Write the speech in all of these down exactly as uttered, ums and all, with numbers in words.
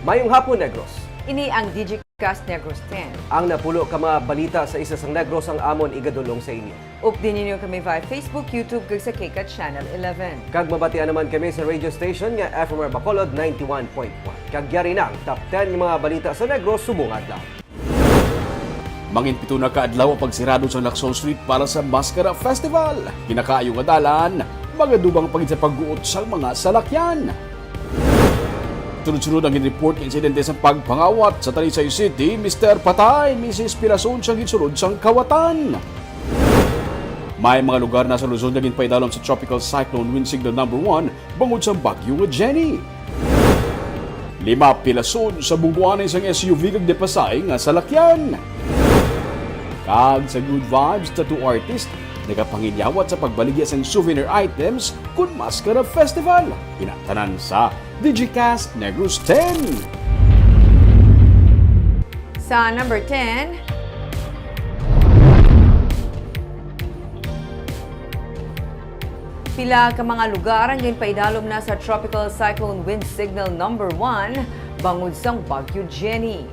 Mayong hapon, Negros. Ini ang Digicast Negros ten. Ang napulo ka mga balita sa isa sang Negros ang amon igadul-ong sa inyo. Updi ninyo kami via Facebook, YouTube, kag sa KCAT Channel eleven. Kag mabatian naman kami sa radio station nga F M R Bacolod ninety-one point one. Kag yari na ang top ten nga mga balita sa Negros subong adlaw. Mangin pito na ka adlaw ang pagsirado sa Lacson Street para sa Mascara Festival. Kinakaayo nga dalan, magadubang pa gid sa pagguot sang mga salakyan. Sunod-sunod ang ginreport nga insidente sa pagpangawat sa Talisay City, Mister Patay, Misis Pilason sang ginsulod sang kawatan. May mga lugar na sa Luzon nga ginpaidalom sa Tropical Cyclone Wind Signal Number One bangod sa bagyo nga Jenny. Lima pilason sa bungguanay sang S U V kag depasay nga salakyan. Kag sa Good Vibes Tattoo Artist, nagapanginyawat sa pagbaligya sang souvenir items kun Mascara Festival. Ina tanan sa Digicast Negros ten. Sa number ten, pila ka mga lugar ang ginpaidalom na sa Tropical Cyclone Wind Signal Number One bangod sang Bagyo Jenny.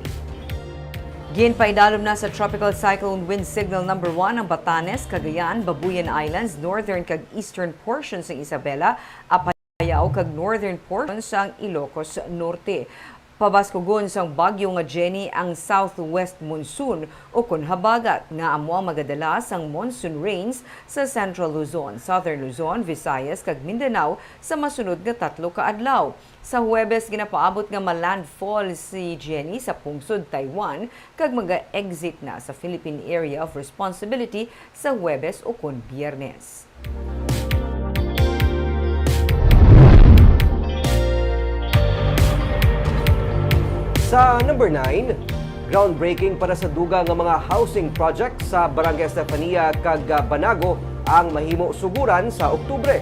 Ginpaidalom na sa Tropical Cyclone Wind Signal Number One ang Batanes, Cagayan, Babuyan Islands, northern kag eastern portion sang Isabela, Apayao kag northern portion sang Ilocos Norte. Pabaskugon sang bagyo nga Jenny ang southwest monsoon ukon habagat nga amo ang magadala sang monsoon rains sa Central Luzon, Southern Luzon, Visayas, kag Mindanao sa masunod nga tatlo ka adlaw. Sa Huwebes, ginapaabot nga ma-landfall si Jenny sa pungsod Taiwan kag maga-exit na sa Philippine Area of Responsibility sa Huwebes ukon Biyernes. Sa number nine, groundbreaking para sa dugang nga mga housing project sa Barangay Estefania kag, ah, Banago ang mahimo suguran sa Oktubre.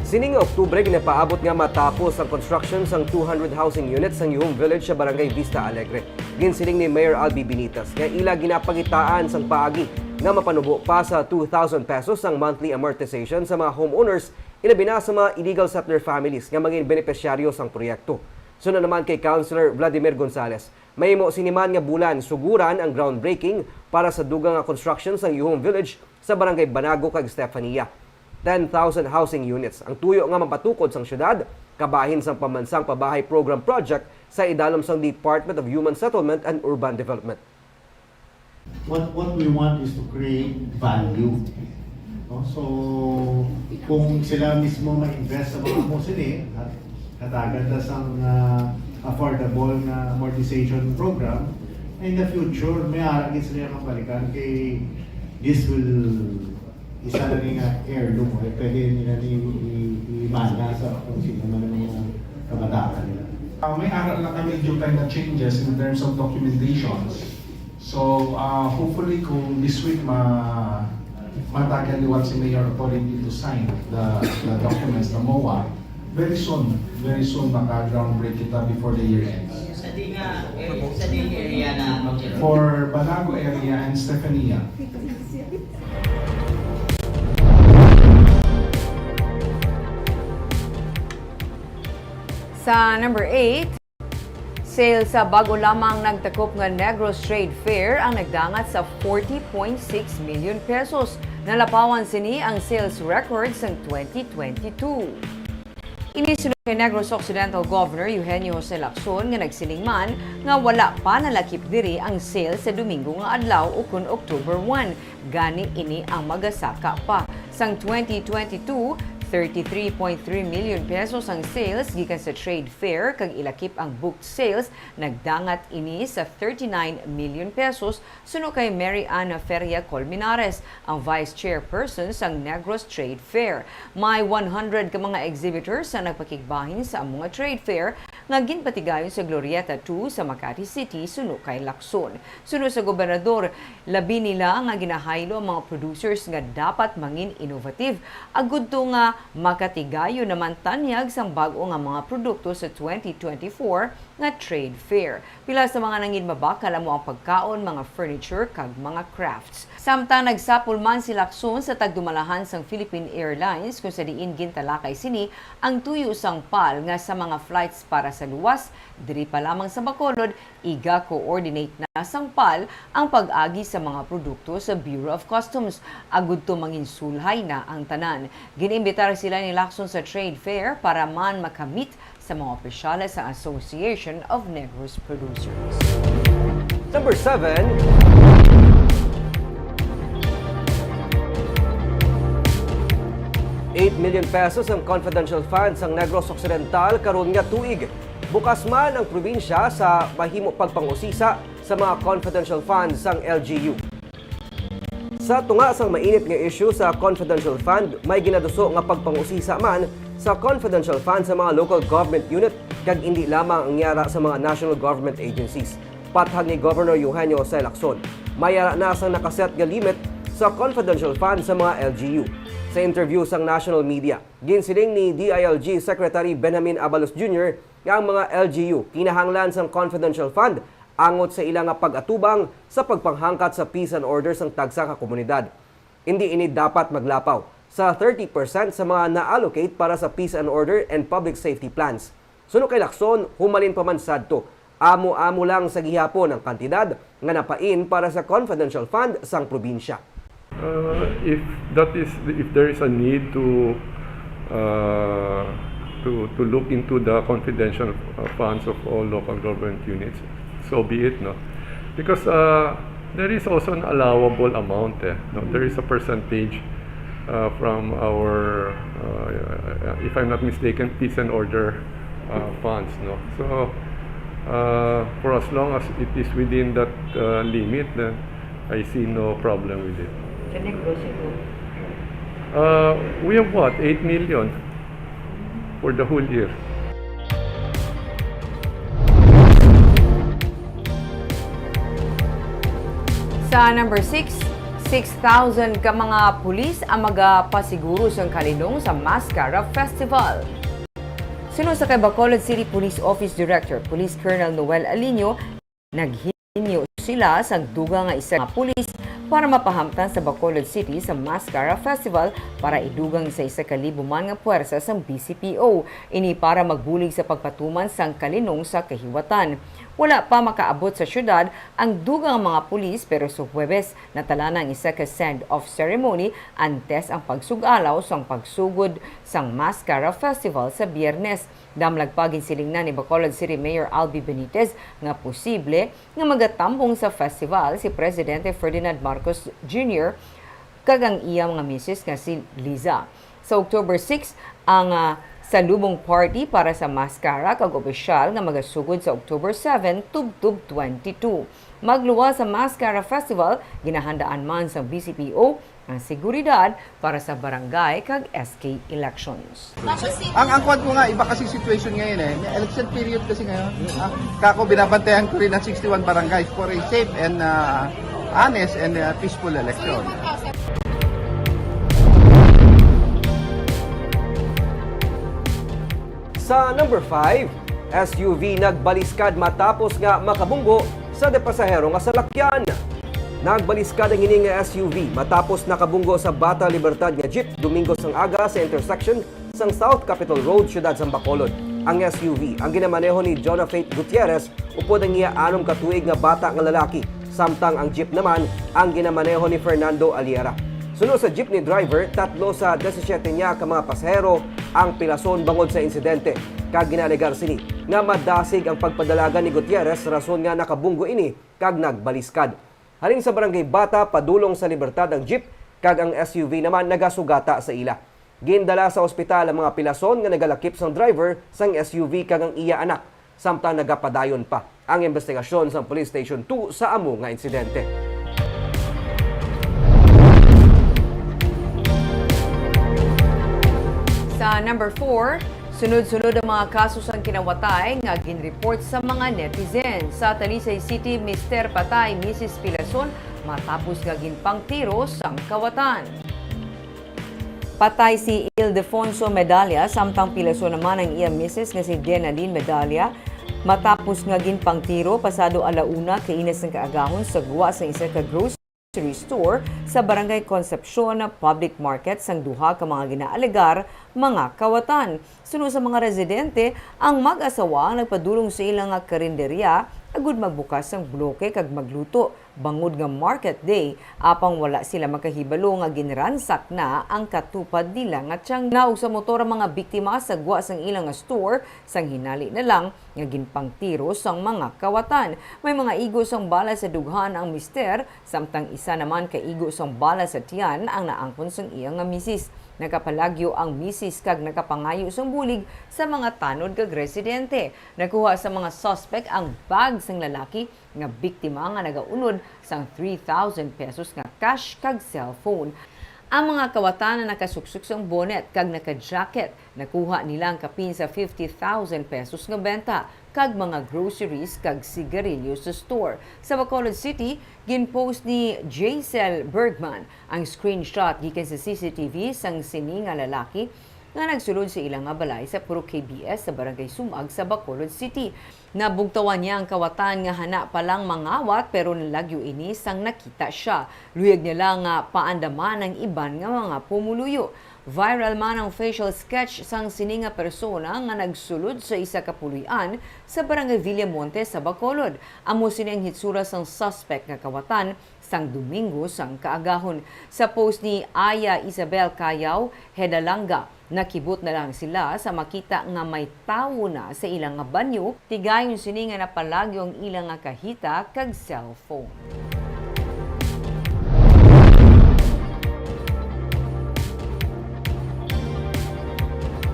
Sini nga Oktubre, ginapaabot nga matapos ang construction sang two hundred housing units sang Yuhum Village sa Barangay Vista Alegre. Ginsiling ni Mayor Albi Benitez nga ila ginapangitaan sang paagi nga mapanubo pa sa two thousand pesos ang monthly amortization sa mga homeowners, ilabi na sa mga illegal settler families nga mangin benepisyaryo sang proyekto. Suno naman kay Councilor Vladimir Gonzales, mahimo sini man nga bulan suguran ang groundbreaking para sa dugang nga construction sang Yuhum Village sa Barangay Banago kag Estefania. Ten thousand housing units ang tuyo nga mapatukod sang siyudad, kabahin sang Pambansang Pabahay Program project sa idalom sang Department of Human Settlement and Urban Development. What, what we want is to create value. No? So, kung sila mismo ma-invest sa mga amo sini, at hatagan ta sang, ah, affordable nga amortization program, in the future, may ara gid sila nga balikan kay this will isa na ni nga heirloom, eh, pwede nila ni i-, i-, imana sa kung sino man ang mga kabataan nila. Ah, may ara lang kami medyo kind of changes in terms of documentations. So, ah, hopefully, kung this week ma-, matagal liwat si Mayor Authority to sign the, the documents, the MOA, very soon, very soon, maka-groundbreak kita before the year ends. Sa di nga, eh, sa di nga area na, Councilor? For Banago area and Stefania. Sa number eight, sales sa bago lamang nagtakop nga Negros Trade Fair ang nagdangat sa forty point six million pesos. Nalapawan sini ang sales record sang twenty twenty-two. Ini suno kay Negros Occidental Governor Eugenio Jose Lacson nga nagsiling man nga wala pa nalakip diri ang sales sa Domingo nga adlaw ukon October one, gani ini ang magasaka pa. Sang twenty twenty-two, thirty-three point three million pesos ang sales gikan sa trade fair kag ilakip ang booked sales, nagdangat ini sa thirty-nine million pesos. Suno kay Mary Ann Feria Colmenares, ang vice chairperson sang Negros Trade Fair. May one hundred ka mga exhibitors ang nagpakigbahin sa amo nga trade fair nga ginpatigayon sa Glorieta two sa Makati City, suno kay Lacson. Suno sa gobernador, labi nila nga ginahaylo ang mga producers nga dapat mangin innovative agud to nga Makatigayon naman tanyag sang bag-o nga mga produkto sa twenty twenty-four nga trade fair. Pila sa mga nanginmabakal amo ang pagkaon, mga furniture, kag mga crafts. Samtang nagsapol man si Lacson sa tagdumalahan sang Philippine Airlines, kung sa diin gintalakay sini ang tuyo sang pal nga sa mga flights para sa luwas, diri pa lamang sa Bacolod, iga-coordinate na sang pal ang pag-agi sa mga produkto sa Bureau of Customs, agud to manginsulhay na ang tanan. Gin-imbitar sila ni Lacson sa trade fair para man makamit sa mga opisyales sa Association of Negros Producers. Number seven. Eight million pesos ang confidential fund sang Negros Occidental karon nga tuig. Bukas man ang probinsya sa mahimo pagpang-usisa sa mga confidential funds sang L G U. Sa tunga sang mainit nga issue sa confidential fund, may ginaduso nga pagpang-usisa man sa confidential fund sa mga local government unit kag indi lamang ang yara sa mga national government agencies. Pathag ni Governor Eugenio Jose Lacson, may yara na sang nakaset nga limit sa confidential fund sa mga L G U. Sa interview sang national media, ginsiling ni D I L G Secretary Benjamin Abalos Junior nga ang mga L G U kinahanglan sang confidential fund angot sa ila nga pag-atubang sa pagpanghangkat sa peace and order sang tagsa ka komunidad. Indi ini dapat maglapaw sa thirty percent sa mga na-allocate para sa peace and order and public safety plans. Suno kay Lacson, humalin pa man sadto, amo-amo lang sa gihapon ang kantidad nga napain para sa confidential fund sang probinsya. Uh, if that is, if there is a need to uh, to to look into the confidential uh, funds of all local government units, so be it, no? Because uh, there is also an allowable amount, eh, no? There is a percentage uh, from our, uh, if I'm not mistaken, peace and order uh, funds, no? So uh, for as long as it is within that uh, limit, then I see no problem with it. Sa Negros, ito. Uh, we have what? Eight million for the whole year. Sa number six, six thousand ka mga pulis ang magapasiguro sang kalinong sa Mascara Festival. Suno sa kay Bacolod City Police Office Director, Police Colonel Noel Aliño, naghinyo sila sang dugang nga isa nga pulis para mapahamtan sa Bacolod City sa Mascara Festival para idugang sa isa ka libo man nga puwersa sang B C P O. Ini para magbulig sa pagpatuman sang kalinong sa kahiwatan. Wala pa makaabot sa syudad ang dugang nga mga pulis, pero sa Huwebes natala na ang isa ka send-off ceremony antes ang pagsug-alaw sang pagsugod sang Mascara Festival sa Biyernes. Damlag pa, ginsiling na ni Bacolod City Mayor Albi Benitez nga posible nga magatambong sa festival si Presidente Ferdinand Marcos Junior kag ang iya mga misis nga si Liza. Sa October six ang ah, salubong party para sa Mascara kag opisyal nga magasugod sa October seven, tubtob twenty-two. Magluwas sa Mascara Festival, ginahandaan man sang B C P O ang seguridad para sa barangay kag S K elections. Ang ang kwan ko nga, iba kasi situation ngayon eh. May election period kasi ngayon. Ah, kako binabantayan ko rin ang sixty-one barangays for a safe and ah, honest and ah, peaceful election. Sa number five, S U V nagbaliskad matapos nga makabunggo sa de pasahero nga salakyan. Nagbaliskad ang ini nga S U V matapos nakabunggo sa Bata Libertad nga jeep Domingo sang aga sa intersection sang South Capitol Road, siyudad sang Bacolod. Ang S U V ang ginamaneho ni Jonah Faith Gutierrez upod ang iya anom ka tuig nga bata nga lalaki, samtang ang jeep naman ang ginamaneho ni Fernando Aliera. Suno sa jeepney driver, tatlo sa disisiete niya ka mga pasahero ang pilason bangod sa insidente, kag ginaalegar sini nga madasig ang pagpadalagan ni Gutierrez rason nga nakabunggo ini kag nagbaliskad. Halin sa Barangay Bata padulong sa Libertad ang jeep, kag ang S U V naman nagasugata sa ila. Gindala sa ospital ang mga pilason nga nagalakip sang driver sang S U V kag ang iya anak, samtang nagapadayon pa ang imbestigasyon sang Police Station two sa amo nga insidente. Sa number four, sunod-sunod ang mga kaso sang kinawatay nga ginreport sa mga netizen. Sa Talisay City, mister patay, misis pilason matapos nga ginpangtiro sang kawatan. Patay si Ildefonso Medalla, samtang pilason naman ang iya misis nga si Denalyn Medalla, matapos nga ginpangtiro pasado ala una kaina sang kaagahon sa gwa sang isa ka grocery store sa Barangay Concepcion Public Market sang duha ka mga ginaalegar mga kawatan. Suno sa mga residente, ang mag-asawa ang nagpadulong sa ila nga karinderya agud magbukas sang bloke kag magluto bangod nga market day, apang wala sila makahibalo nga ginransak na ang katupad nila nga tiyan. Naog sa motor ang mga biktima sa gwa sang ila nga store, sang hinali na lang nga ginpangtiro sang mga kawatan. May mga igo sang bala sa dughan ang mister, samtang isa naman ka igo sang bala sa tiyan ang naangkon sang iya nga misis. Nakapalagyo ang misis kag nakapangayo sang bulig sa mga tanod kag residente. Nakuha sa mga suspect ang bag sang lalaki nga biktima nga nagaunod sang three thousand pesos nga cash kag cellphone. Ang mga kawatan nga nakasuksok sang bonnet kag naka-jacket, nakuha nila ang kapin sa fifty thousand pesos nga benta kag mga groceries kag sigarilyo sa store. Sa Bacolod City, ginpost ni Jacel Bergman ang screenshot gikan sa C C T V sang sini nga lalaki nga nagsulod sa ila nga balay sa Purok K B S sa Barangay Sumag sa Bacolod City. Nabugtawan niya ang kawatan nga hana pa lang mangawat, pero nalagyo ini sang nakita sia. Luyag niya lang nga paandaman ang iban nga mga pumuluyo. Viral man ang facial sketch sang sini nga persona nga nagsulod sa isa ka puloy-an sa Barangay Villamonte sa Bacolod. Amo sini ang hitsura sang suspect nga kawatan sang Domingo sang kaagahon. Sa post ni Aya Isabel Cayaw Hedalanga, nakibot na lang sila sa makita nga may tawo na sa ila nga banyo. Tigayon sini nga napalagyo ang ila nga kahita kag cellphone.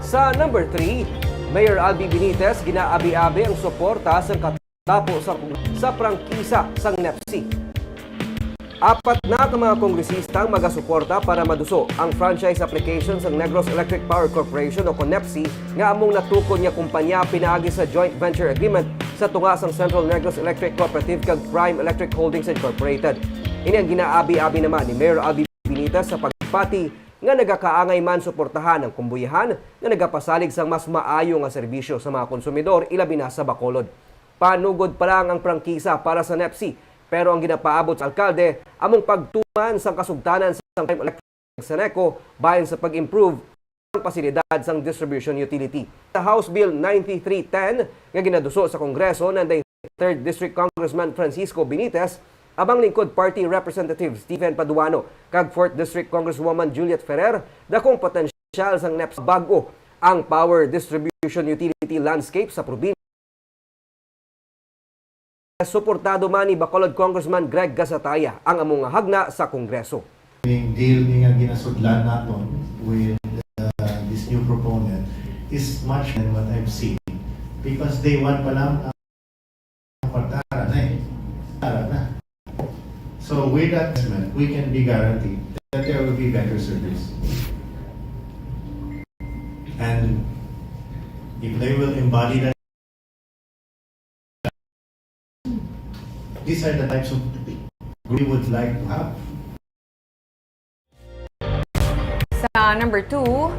Sa number three, Mayor Albi Benitez ginaabi-abi ang suporta sang tapo sa, sa prangkisa sang NEPC. Apat na ka mga kongresista ang magasuporta para maduso ang franchise application sang Negros Electric Power Corporation o kon NEPC nga among natukod nga kumpanya pinaagi sa joint venture agreement sa tunga sang Central Negros Electric Cooperative kag Prime Electric Holdings Incorporated. Ini ang ginaabi-abi naman ni Mayor Albi Benitez sa pagpati nga nagakaangay man suportahan ang kumbuyahan nga nagapasalig sang mas maayo nga serbisyo sa mga konsumidor, ilabi na sa Bacolod. Panugod pa lang ang prangkisa para sa NEPC, pero ang ginapaabot sa alkalde among pagtuman sang kasugtanan sang Prime Electric sa NECO bahin sa pag-improve ang pasilidad sang distribution utility. Sa House Bill ninety-three ten nga ginaduso sa Kongreso, nanday Third District Congressman Francisco Benitez, Abang Lingkod Party Representative Stephen Paduano, kag Fourth District Congresswoman Juliet Ferrer, dakong potensyal sang NEPC bag-o ang power distribution utility landscape sa probinsya. Suportado man ni Bacolod Congressman Greg Gasataya ang amo nga hagna sa Kongreso. Ang deal ni nga ginasudlan naton with, uh, this new proponent is much than what I've seen, because day one pa lang ang kwarta ara na eh. Ara na. So with that investment, we can be guaranteed that there will be better service. And if they will embody that, these are the types of we would like to have. Sa number two,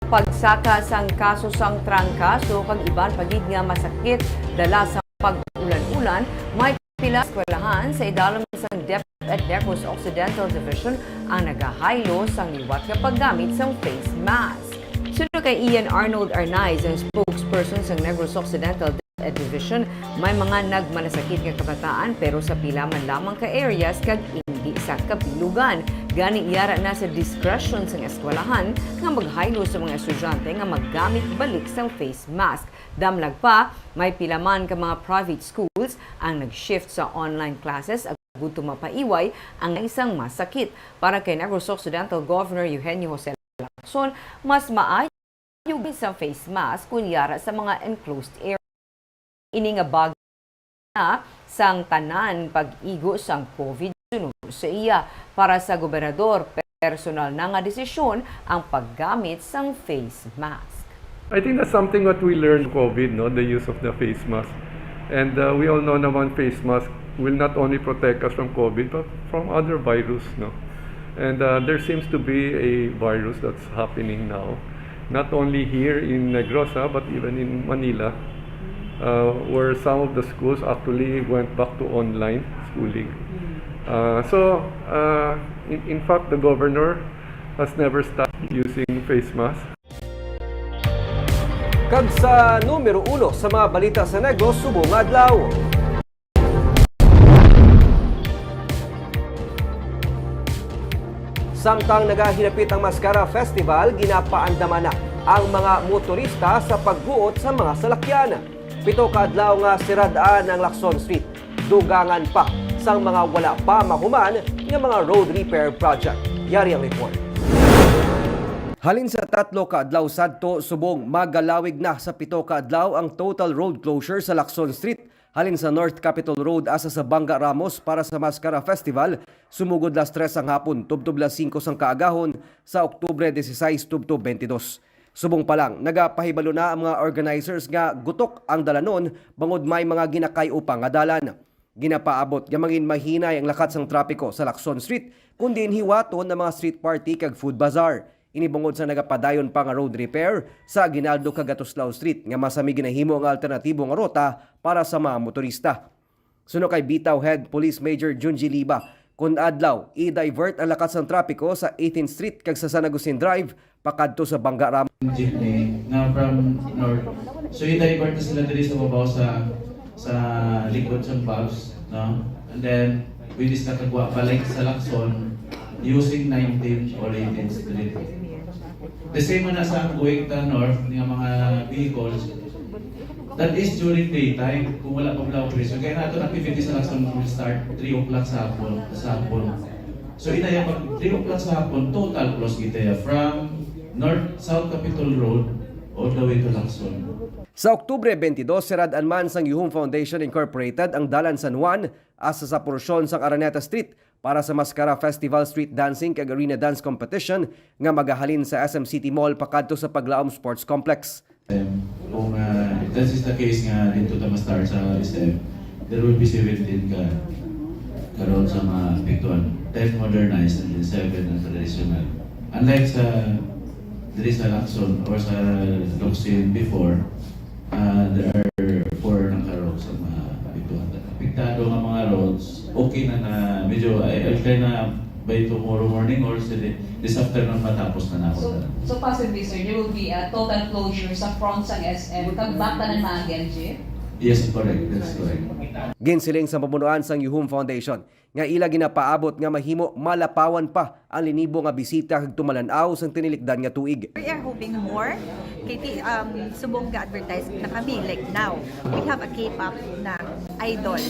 pagsaka sang kaso sang trangkaso kag iban pa gid nga masakit dala sa pag-ulan-ulan, may pila eskwelahan sa idalom sang DepEd Negros Occidental Division ang nagahaylo sang liwat nga paggamit sang face mask. Suno kay Ian Arnold Arnaiz, ang spokesperson sang Negros Occidental DepEd Division, may mga nagmalasakit nga kabataan, pero sa pila man lamang ka areas kag indi sa kabilugan. Gani, yara na sa discretion sang eskwelahan nga maghaylo sa mga estudyante nga maggamit balik sang face mask. Damlag pa, may pila man ka mga private schools ang nag-shift sa online classes agud tumapaiway ang isang masakit. Para kay Negros Occidental Governor Eugenio Jose Lacson, mas maayo sa face mask kun yara sa mga enclosed area. Ini nga bag na sang tanan pag-igo sang COVID suno sa iya. Para sa gobernador, personal na nga desisyon ang paggamit sang face mask. I think that's something what we learned COVID, no, the use of the face mask. And uh, we all know naman face mask will not only protect us from COVID but from other virus, no? And uh, there seems to be a virus that's happening now, not only here in Negros, ah, but even in Manila, uh, where some of the schools actually went back to online schooling. Uh, so, uh, in, in fact, the governor has never stopped using face mask. Kag sa numero uno sa mga balita sa Negros subong nga adlaw. Samtang nagahinapit ang Mascara Festival, ginapaandaman na ang mga motorista sa pagguot sa mga salakyan. Pito ka adlaw nga sirad-an ang Lacson Street, dugangan pa sang mga wala pa mahuman nga mga road repair project. Yari ang report. Halin sa tatlo ka adlaw sadto, subong magalawig na sa pito ka adlaw ang total road closure sa Lacson Street, halin sa North Capitol Road asa sa Banga Ramos para sa Mascara Festival, sumugod las tres sang hapon tubtob las singko sang kaagahon sa Oktubre dieciséis tubtob twenty-dos. Subong pa lang, nagapahibalo na ang mga organizers nga gutok ang dalanon bangod may mga ginakay-o pa nga dalan. Ginapaabot nga mangin mahinay ang lakat sang trapiko sa Lacson Street, kundi hiwaton ang mga street party kag food bazaar. Ini bangod sa nagapadayon pa nga road repair sa Aguinaldo kag Gatuslao Street nga masami ginahimo nga alternatibo nga ruta para sa mga motorista. Suno kay Bitaw Head Police Major Junji Liba, kun adlaw, i-divert ang lakat sang trapiko sa eighteenth Street kag sa San Agustin Drive pakadto sa Banga Ramos. Jeepney nga from north. So i-divert na sila diri sa babaw sa sa likod sa Bobs, no? And then pwede sila kagwa balik sa Lacson using nineteenth or eighteenth Street. The same man na sa going to north nga mga vehicles, that is during daytime, kung wala pa pala operation. Kaya nato activity sa Lacson will start three o'clock sa hapon, sa hapon. So inaya pag three o'clock sa hapon, total close kita ya from North South Capitol Road all the way to Lacson. Sa Oktubre twenty-dos, sirad-an man sang Yuhum Foundation Incorporated ang Dalan San Juan asa sa porsyon sang Araneta Street para sa Mascara Festival Street Dancing kag Arena Dance Competition nga magahalin sa S M City Mall pakadto sa Paglaom Sports Complex. Kung uh, this is the case nga dito ta ma-start sa S M, there will be seventeen ka karon sa mga pictuan. Ten modernized and then seven ang traditional. Unlike sa diri sa Lacson or sa Locsin before, uh, there are four na ka roads sa mga pictuan. Apektado nga mga roads, okay na na, medyo, I, I try na by tomorrow morning or sa di- this afternoon matapos na nako. So, so possibly, sir, there will be a total closure sa front sang S M kag back tanan maagi ang jeep? Yes, correct. That's correct. Ginsiling sa pamunuan sang Yuhum Foundation nga ila ginapaabot nga mahimo malapawan pa ang linibo nga bisita kag tumalan-aw sang tinilikdan nga tuig. We are hoping more. Kay ti- um, subong ga-advertise na kami, like now, we have a K-pop na idol.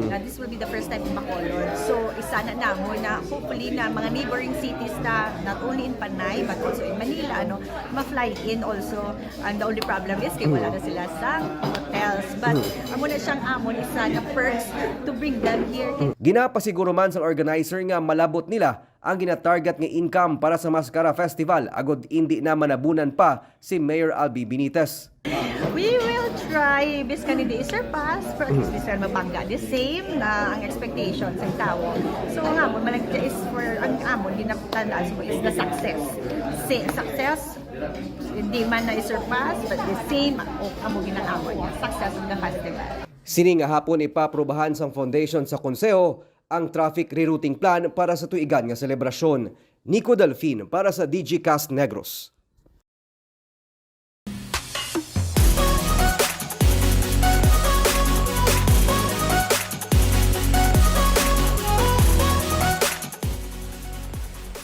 Na this will be the first time in Bacolod. So, isa na namon na hopefully na mga neighboring cities na, not only in Panay but also in Manila, ano, ma-fly in also. And the only problem is kay wala na sila sa hotels. But amo na siyang amon isa na perks to bring them here. Ginapasiguro man sang organizer nga malabot nila ang ginatarget nga income para sa Mascara Festival agod indi na manabunan pa si Mayor Albi Benitez. We will try, biskan hindi i-surpass, pero at least biskan mabangga the same na ang expectation sa tawo. So nga mo, malagya is for ang amon, ginatandaan sa is the success. Say, success, hindi man na i-surpass, but the same o amo ginang-amon niya, success of the festival. Sini nga hapon ipaprubahan sang foundation sa konseho ang traffic rerouting plan para sa tuigan nga selebrasyon. Nico Delfin para sa Digicast Negros.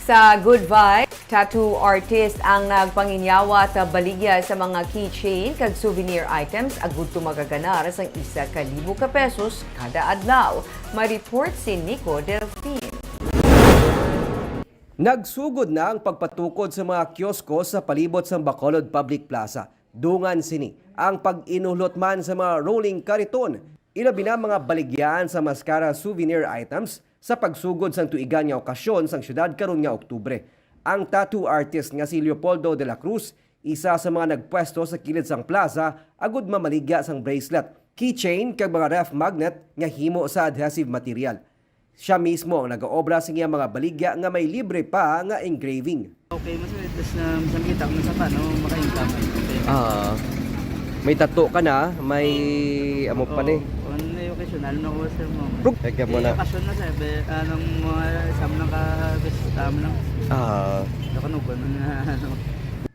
Sa Good Vibe, tattoo artist ang nagpanginyawa ta baligya sa mga keychain kag souvenir items agud to magaganar sang isa ka libo ka pesos kada adlaw. May report si Nico Delfin. Nagsugod na ang pagpatukod sa mga kiosko sa palibot sang Bacolod Public Plaza. Dungan sini ang pag-inuhlot man sa mga rolling kariton, ilabi na mga baligyaan sa Mascara souvenir items sa pagsugod sang tuigan nga okasyon sang siyudad karon nga Oktubre. Ang tattoo artist nga si Leopoldo de la Cruz, isa sa mga nagpwesto sa kilid sang plaza agud mamaligya sang bracelet keychain, kag mga ref magnet nga himo sa adhesive material. Siya mismo ang nagaobra sa iyang mga baligya nga may libre pa nga engraving. Okay, mas may tas na sa kita kung sa paano maka-income. Okay. Ah. May tato ka na, may amo pa ni. Oo, ano na yung occasional na ko, sir, mo. Bro, teka mo na. Eh, occasion na, sir. Be, anong mga isang nang ka-best, tama lang. Ah. Nakanugan na, ano.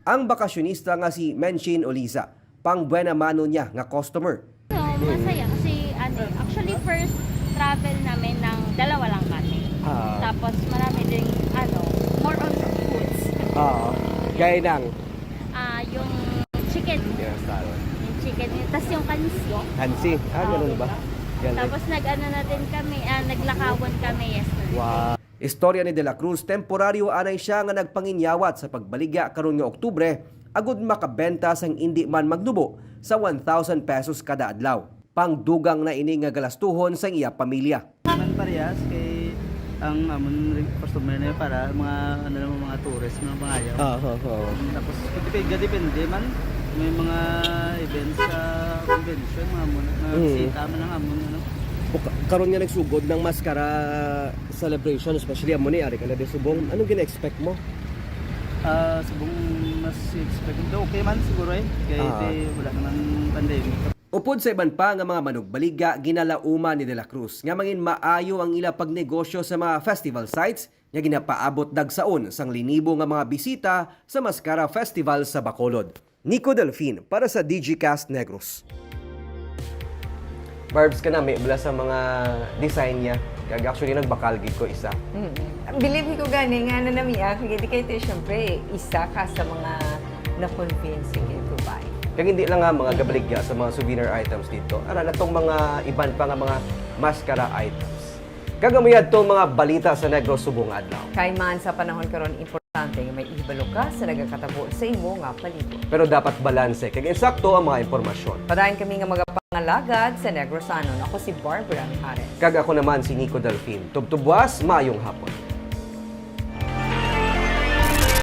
Ang bakasyonista nga si Menchine Oliza, pang buena mano niya nga customer. So, masaya kasi, ano, actually, first travel namin ng dalawa lang kami. Ah. Tapos, marami ding, ano, more on foods. Ah. Gaya ng Ah, yung chicken. Yes, tama. Yung chicken, tas yung kansi. Kansi? Ah, ganun ba? Galing. Tapos, nag-ano na din kami, ah, naglakawan kami yesterday. Wow. Istorya ni De La Cruz, temporaryo anay siya nga nagpanginyawat sa pagbaligya karon nga Oktubre, agud makabenta sang indi man magnubo sa one thousand pesos kada adlaw. Pangdugang na ini nga galastuhon sang iya pamilya. Man parehas kay ang amon re-, customer na yun para mga, ano lang, mga tourist, mga pangayaw. Ah, oo, oo. Tapos, kay gadepende man, may mga events sa convention, mga amon, mga Mm. bisita man ang amon, ano. O ka-, karon nga nagsugod ng Mascara celebration, especially amo ni, ari ka na di subong, anong gina-expect mo? Ah, subong mas expect ko, okay man siguro eh, kay Ah. di, wala naman pandemic. Upod sa iban pa nga mga manugbaligya, ginalauman ni De La Cruz nga mangin maayo ang ila pagnegosyo sa mga festival sites nga ginapaabot dagsaon sang linibo nga mga bisita sa Mascara Festival sa Bacolod. Nico Delfin para sa Digicast Negros. Barbs, ka nami bala sa mga design niya. Kag actually, nagbakal gid ko isa. Mm. Believe ko gani nga nanamiya, kay di kay ti, syempre, isa ka sa mga na-convince nga to buy. Kag hindi lang nga mga gabaligya sa mga souvenir items dito. Ara, natong mga iban pa nga mga mascara items. Kag amo yadto ang mga balita sa Negros subong nga adlaw. Kay man sa panahon karon, importante nga may ihibalo ka sa nagakatabo sa imo nga palibot. Pero dapat balanse kag insakto ang mga impormasyon. Padayon kami nga magapangalagad sa Negrosanon. Ako si Barbara Mijares. Kag ako naman si Nico Delfin. Tubtob buwas, maayong hapon.